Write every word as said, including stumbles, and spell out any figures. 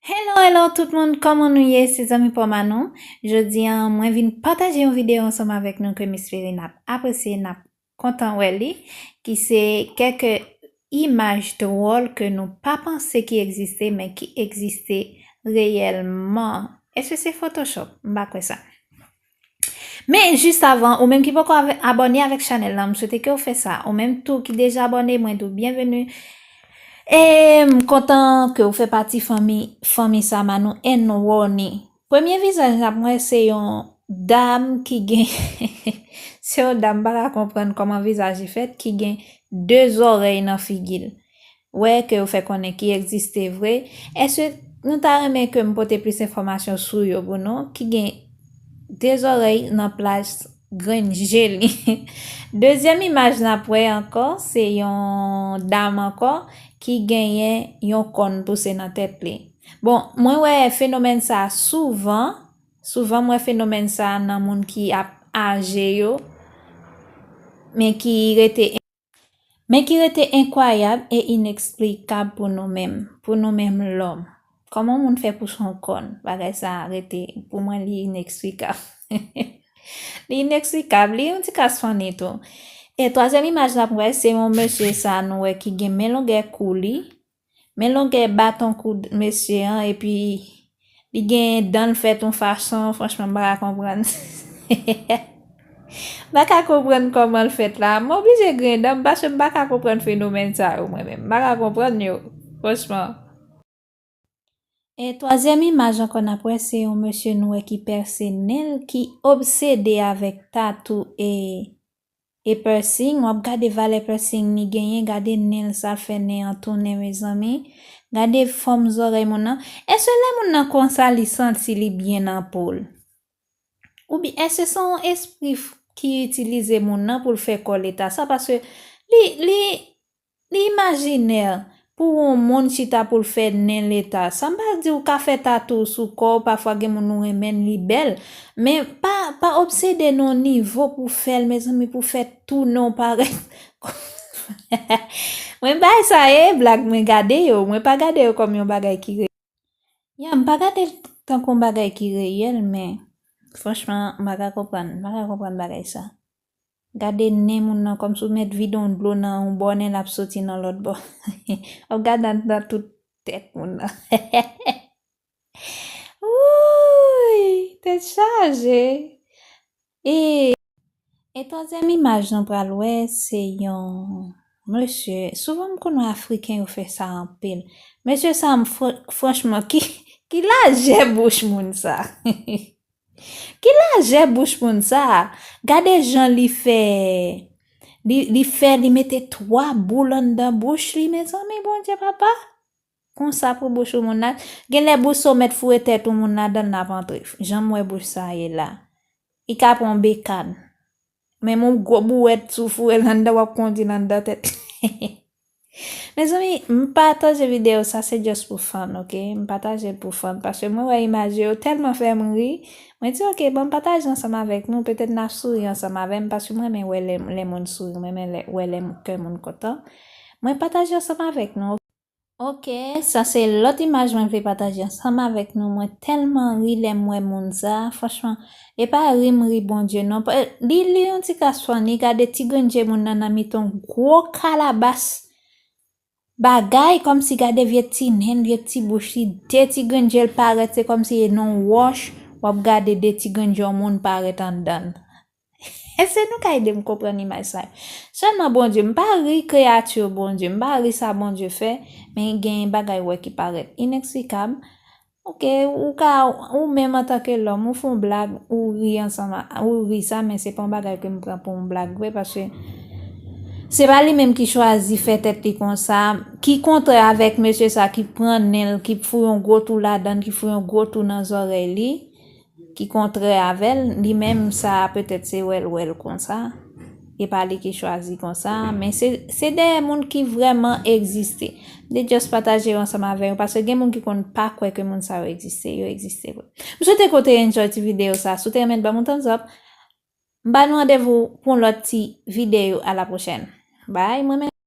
Hello, hello tout moun, kòman nou ye? Se zanmi pa w Manou. Jodi a, mwen vin pataje yon videyo ansanm avèk nou ke m espere n ap apresye, n ap kontan wè li, ki se kèk imaj dwòl ke nou pa panse ki egziste, men ki egziste reyèlman. Èske se Photoshop? M pa kwè sa. Men jis avan, ou menm ki poko ave- abòne avèk chanèl la, m swete ke w fè sa. Ou menm tou ki deja abòne, mwen di w byenveni. E m kontan ke w fè pati fanmi, fanmi sa Manou and Rony. Premye vizaj n ap wè se yon dam ki gen, se yon dam, m pa ka konprann kòman vizaj li fèt, ki gen de zòrèy nan figi l. Wè ke yo fè konnen ki egziste vre. Èske nou ta renmen ke m pote plis enfòmasyon sou yo pou nou? Ki gen de zòrèy nan plas grenn je li. Dezyèm imaj n ap wè ankò, se yon dam ankò ki genyen yon kòn pouse nan tèt li. Bon, mwen wè fenomèn sa a souvan. Souvan m wè fenomèn sa a nan moun ki ap aje yo, men ki rete men ki rete enkwayab e ineksplikab pou nou menm, pou nou menm lòm. Kòman moun fè pouse yon kòn? Bagay sa a rete, pou mwen, li ineksplikab. Li ineksplikab, li yon ti kas funny tou. E twazyèm imaj n ap wè, se yon mesye sa nou wè ki gen men longè kou li, men longè baton kou mesye an, epi li gen dan l fèt yon fason, franchman, m pa ka konprann. M pa ka konprann kòman l fèt la. M oblije griyen dan m paske m pa ka konprann fenomèn sa yo, mwen menm. M pa ka konprann yo, franchman. E twazyèm imaj ankò n ap wè, se yon mesye nou wè ki pèse nen l, ki obsede avèk tatou e, e piercing. W ap gade valè piercing li genyen, gade nen l, sa l fè nen an tounen, mezanmi. Gade fòm zòrèy moun nan. Èske lè moun nan konsa, li santi li byen nan po l? Oubyen èske se yon espri f- ki itilize moun nan pou l fè kò l eta sa? Paske li, li, li imajinè pou yon moun chita pou l fè nen l eta sa. M pa di w ka fè tatou sou kò w, pafwa gen moun ou renmen l, li bèl. Men pa, pa obsede nan yon nivo pou fè l, mezanmi, pou fè tou nen w parèt. Mwen bay sa e blag, mwen gade yo. Mwen pa gade yo kòm yon bagay ki Ya, m pa gade l tankou yon bagay ki reyèl, men franchman, m pa ka konprann, m pa ka konprann bagay sa. Gade nen moun nan kòmsi w mèt vidon dlo nan yon bò, nen l ap soti nan lòt bò. W ap gade anndan tout tèt moun nan. Wouy, tèt chaje. E, e twazyèm imaj nou pral wè, se yon mesye, souvan m konn wè Afriken yo fè sa anpil. Mesye sa, m fr- franchman, ki, ki lajè bouch moun sa? Ki lajè bouch moun sa? Gade jan li fè, li, li fè, li mete twa boul anndan bouch li, mezanmi, Bondye papa. Konsa pou bouch yon moun la. Genlè bouch sa w mèt foure tèt yon moun ladan l, l ap antre. Jan m wè bouch sa ye la. Li ka pran yon bekad. Menm yon gwo bouwèt si w foure l anndan, w ap kondi l anndan tèt. Mezanmi, m pataje videyo sa, se just pou fun, ok? M pataje l pou fun, paske mwen wè imaj yo tèlman fè m ri. Mwen di, ok, bon, m pataje ansanm avèk nou, petèt n ap souri ansanm avè m, paske mwen renmen wè lè, lè moun souri, mwen renmen lè, wè lè kè moun kontan. Mwen pataje ansanm avèk nou. Ok, sa se lòt imaj mwen vle pataje ansanm avèk nou. Mwen tèlman ri lè m wè moun sa, franchman, e pa ri m ri Bondye non. Pa- Li, li yon ti kas funny, gade ti grenn je moun nan nan mitan yon gwo kalabas bagay, kòmsi gade vye ti nen l, vye ti bouch li, de ti grenn je l parèt, se kòmsi e nan yon wòch, w ap gade de ti grenn je yon moun parèt anndan l. Èske nou ka ede m konprann imaj sa yo? Sèlman Bondye, m pa ri kreyati Bondye, m pa ri sa Bondye fè, men gen bagay wè ki parèt ineksplikab. Ok, ou ka, ou menm antanke lòm, ou fè yon blag, ou ri ansanm, ou ri sa, men se pa yon bagay ke m pran pou yon blag vre, paske se pa li menm ki chwazi fè tèt li konsa, ki kontrè avèk mesye sa ki pran nen l, ki foure yon gwo tou ladan l, ki foure yon gwo tou nan zòrèy li. Ki kontrè avè l, li menm sa a petèt se wè l wè l konsa. E pa li ki chwazi konsa, men se, se dèyè moun ki vrèman egziste. M te just pataje yo ansanm avè yo, paske gen moun ki konn pa kwè ke moun sa yo egziste, yo egziste vre. M swete ke w te enjoy ti videyo sa. Si w te renmen l, ban m yon thumbs up. M ba nou randevou pou yon lòt ti videyo. A la pwochèn. Bye, mwen menm.